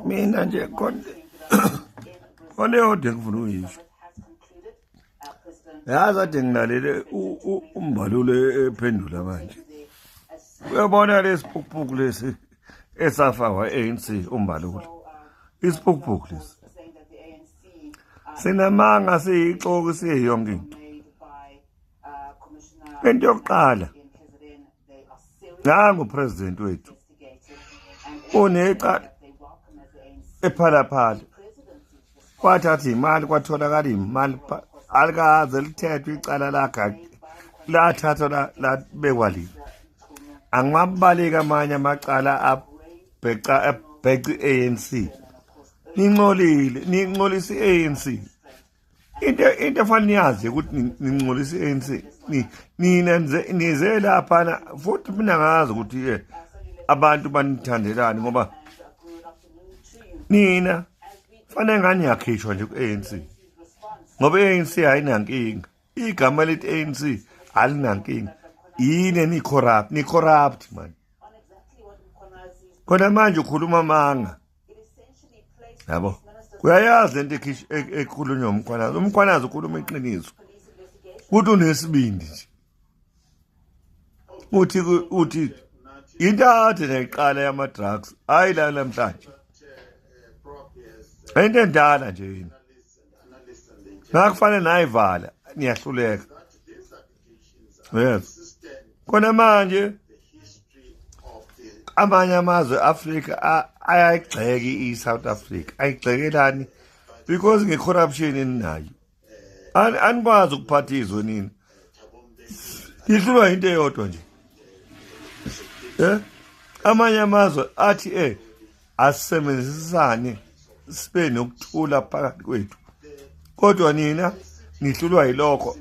Mina nje khona khona eyodwa engifuna ukuyisho. Yazi ade ngilalele uMbalula ephendula manje. Uyabona lesiphukuphuku lesi esafakwa e-ANC uMbalula. Isiphukuphuku lesi. Sinamanga siyixoki siyonke into. Into yokuqala nangu president wethu unecala ephalaphala kwathatha imali kwatholakala imali alikaze lithethwe icala lakhe lathathwa labekwa lini angimabaleki amanye amacala abheca abheca i-ANC nincolile nincolisa i-ANC into efanele niyazi ukuthi ningcolisa i-ANC nina nize laphana futhi mina ngazi ukuthi eh, abantu banithandelani ngoba nina fanele ngani yakhishwa nje ku-ANC ngoba i-ANC ayinankinga igama elithi ANC alinankinga yini enicorrupt nicorrupt man khona manje ukhuluma amanga yabo uyayazi lento ekhulunywa umkhwanazi umkhwanazi ukhuluma iqiniso kuthi unesibindi nje uthi uthi into ade neqala yama drugs hayi la namhlanje into endala nje yini ngakufanele nayivala niyahluleka yes khona manje amanye amazwe Africa ayayigxeka i-South Africa ayigxekelani because nge-corruption eninayo anikwazi ukuphatha izwe nina nihlulwa into eyodwa nje eh amanye amazwe athi eh asisebenzisane sibe nokuthula phakathi kwethu kodwa nina nihlulwa yilokho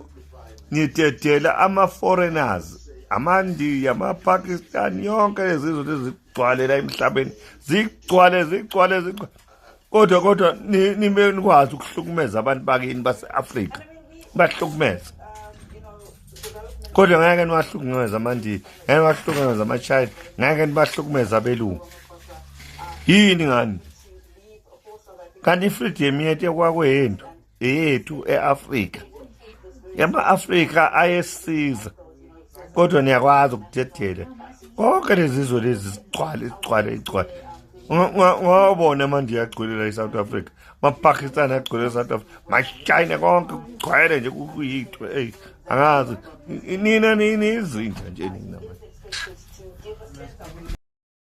nidedela ama-foreigners amandiya amapakistan yonke lezi zinto ezigcwale la emhlabeni zigcwale zigcwale zigcwale kodwa kodwa nibe nikwazi ukuhlukumeza abantu bakini base-afrika bahlukumeze kodwa ngeke niwahlukumeze amandiya ngeke niwahlukumeze amachina ngeke nibahlukumeze abelungu yini ngani kanti ifreedom yethu kwakweyethu eyethu e-Afrika yama-Afrika ayesiza kodwa niyakwazi ukudedela konke lezi zizwe lezi zigcwale zigcwale zigcwale ungawabona manje iyagcwele la e-South Africa mapakistan agcwele e-South Africa machina konke kugcwele nje kuyithwe eyi angazi nina nini izinja nje nina manje.